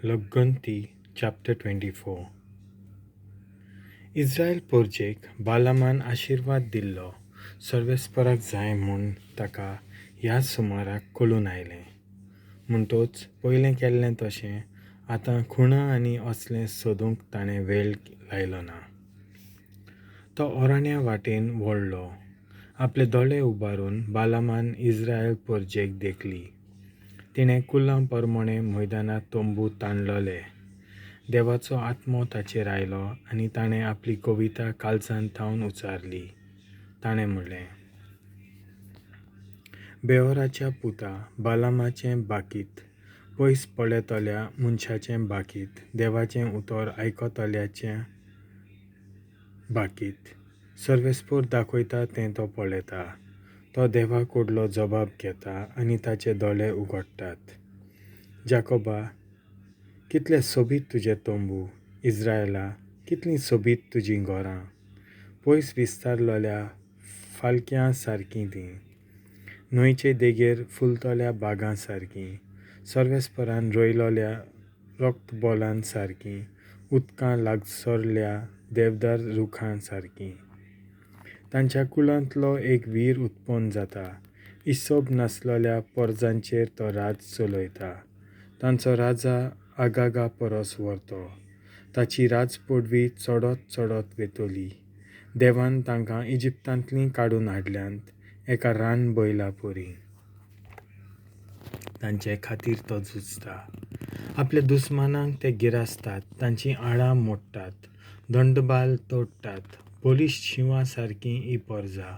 लग्गंती chapter 24. Israel पोरजेक बालामान आशिर्वाद दिल्लो सर्वेस्पराक जाय म्हूण ताका ह्या सुमाराक कळून आयलें. म्हणटोच पयलें केल्लें तशें आतां खुणा आनी असलें सोदूंक ताणें वेळ लायलो ना. तो अरण्या वाटेन वळ्ळो. आपले दोळे उबारून बालामान इस्रायल पोरजेक देखली. तिणें कुलां परमणें मैदानांत तंबू ताणलोले. देवाचो आत्मो ताचेर आयलो आनी ताणें आपली कविता काळजांत थावन उचारली. ताणें म्हणलें, बेओराच्या पुता बालामाचें बाकीत, पयस पळयतल्या मनशाचें बाकीत, देवाचें उतर आयकतल्याचें बाकीत. सर्वेस्पोर दाखयता तें तो पळयता. तो देवा कडलो जबाब घेता आनी ताचे दोळे उगडटात. जाकोबा, कितले सोबीत तुजे तंबू, इस्रायला, कितलीं सोबीत तुजीं घरां. पयस विस्तारलेल्या फालक्यां सारकीं तीं, न्हंयचे देगेर फुलतल्या बागां सारकीं, सर्वेस्परान रोयलोल्या रक्तबोलां सारकीं, उदकां लागसरल्या देवदार रुखां सारकीं. तांच्या कुळांतलो एक वीर उत्पन्न जाता. इसोब नासलेल्या पोरजांचेर तो राज चलयता. तांचो राजा आगागा परस व्हरतो. ताची राजपदवी चडत चडत वेतली. देवान तांकां इजिप्तांतलीं काडून हाडल्यांत एका रान बैला परी. तांचे खातीर तो झुजता. आपल्या दुस्मानांक ते गिरासतात, तांचीं आळां मोडटात, दंडबाल तोडटात. बळिश्ट शिंवा सारकी ही पोरजा.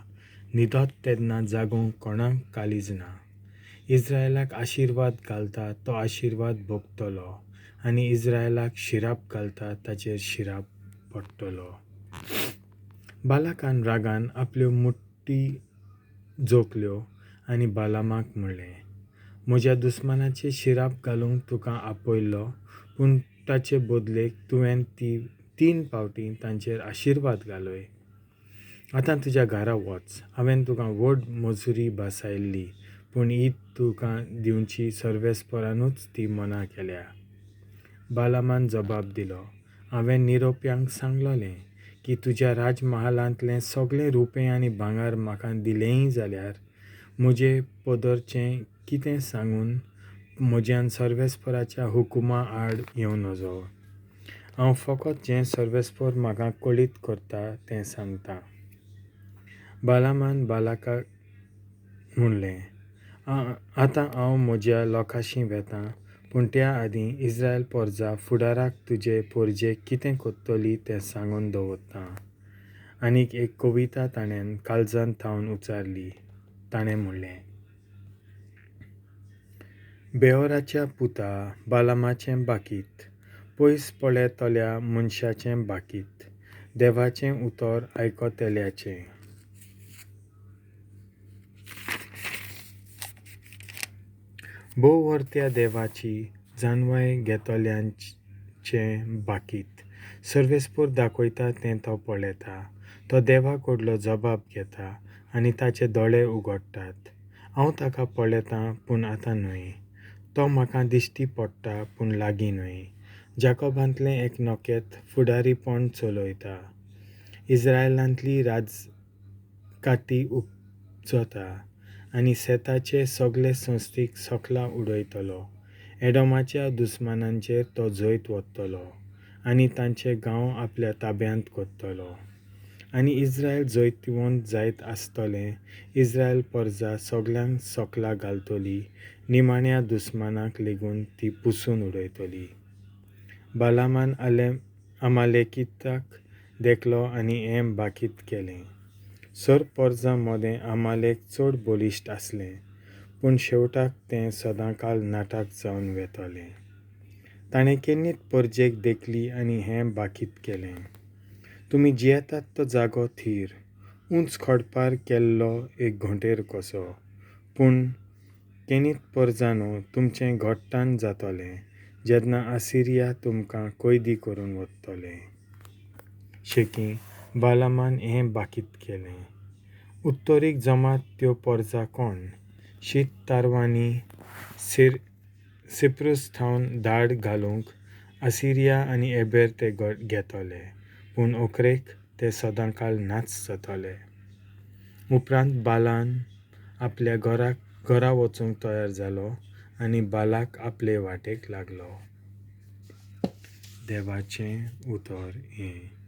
न्हिदत तेन्ना जागोवंक कोणाक काळीज ना. इस्रायलाक आशिर्वाद घालता तो आशिर्वाद भोगतलो आनी इस्रायलाक शिराप घालता ताचेर शिराप पडटलो. बालाकान रागान आपल्यो मुठी जोखल्यो आनी बालामाक म्हणलें, म्हज्या दुस्मानाचेर शिराप घालूंक तुका आपयल्लो, पूण ताचे बदलेक तुवें ती 3 फावटीं तांचेर आशिर्वाद घालय. आतां तुज्या घरा वच. हांवें तुका व्हड मजुरी भासायल्ली, पूण ही तुका दिवची सर्वेस्परानूच ती मना केल्या. बालामान जबाब दिलो, हांवें निरोप्यांक सांगलोलें की तुज्या राजमहालांतलें सगळें रुपें आनी भांगर म्हाका दिलेंय जाल्यार म्हजे पदरचें कितें सांगून म्हज्यान सर्वेस्पराच्या हुकुमा आड येवं नजो. हांव फकत जें सर्वेस्पर म्हाका कळीत करता तें सांगता. बालामान बालाकाक म्हणलें, आतां हांव म्हज्या लोकांशी वेतां, पूण त्या आदीं इस्रायल पोरजा फुडाराक तुजे पोरजेक कितें करतली तें सांगून दवरतां. आनीक एक कविता ताणें काळजांत थावन उचारली. ताणें म्हणलें, बेओराच्या पुता बालामाचें बाकीत, पयस पळयतल्या मनशाचें बाकीत, देवाचें उतर आयकतल्याचें. भोव वरत्या देवाची जाणवाय घेतल्यांचें बाकीत. सर्वेस्पोर दाखयता तें तो पळयता. तो देवा कडलो जबाब घेता आनी ताचे दोळे उगडटात. हांव ताका पळयतां, पूण आतां न्हय. तो म्हाका दिश्टी पडटा, पूण लागीं न्हय. जाकोबांतलें एक नकेत फुडारीपण चलयता. इस्रायलांतली राजकाती उपजता आनी सेताचे सगळे संस्थीक सकला उडयतलो. एडोमाच्या दुस्मानांचेर तो जैत वतलो आनी तांचे गांव आपल्या ताब्यांत करतलो. आनी इस्रायल जैतिवंत जायत आसतलें. इस्रायल परजा सगळ्यांक सकला घालतली. निमाण्या दुस्मानाक लेगून ती पुसून उडयतली. बालामान अमालेकिताक देखलो आनी हें बाकीत केलें. सर पोरजां मदें अमालेक चड बळिश्ट आसलें, पूण शेवटाक तें सदांकाल नाटक जावन वेतलें. ताणें केन्नीत परजेक देखली आनी हें बाकीत केलें. तुमी जियेतात तो जागो थीर, उंच खडपार केल्लो एक घोंटेर कसो. पूण केनीत पोरजांनो, तुमचें घट्टान जातलें जेन्ना आसिरिया तुमकां कैदी करून वतलें. शेकीं बालामान हें बाकीत केलें. उत्तरीक जमात त्यो पोरजा कोण? शीत तारवांनी सिप्रूस थावन धाड घालूंक असिरिया आनी एबेर ते घेतले, पूण ओकरेक ते सदांकाळ नाच जातले. उपरांत बालान आपल्या घराक घरा वचूंक तयार जालो आनी बालाक आपले वाटेक लागलो. देवाचें उतर हें.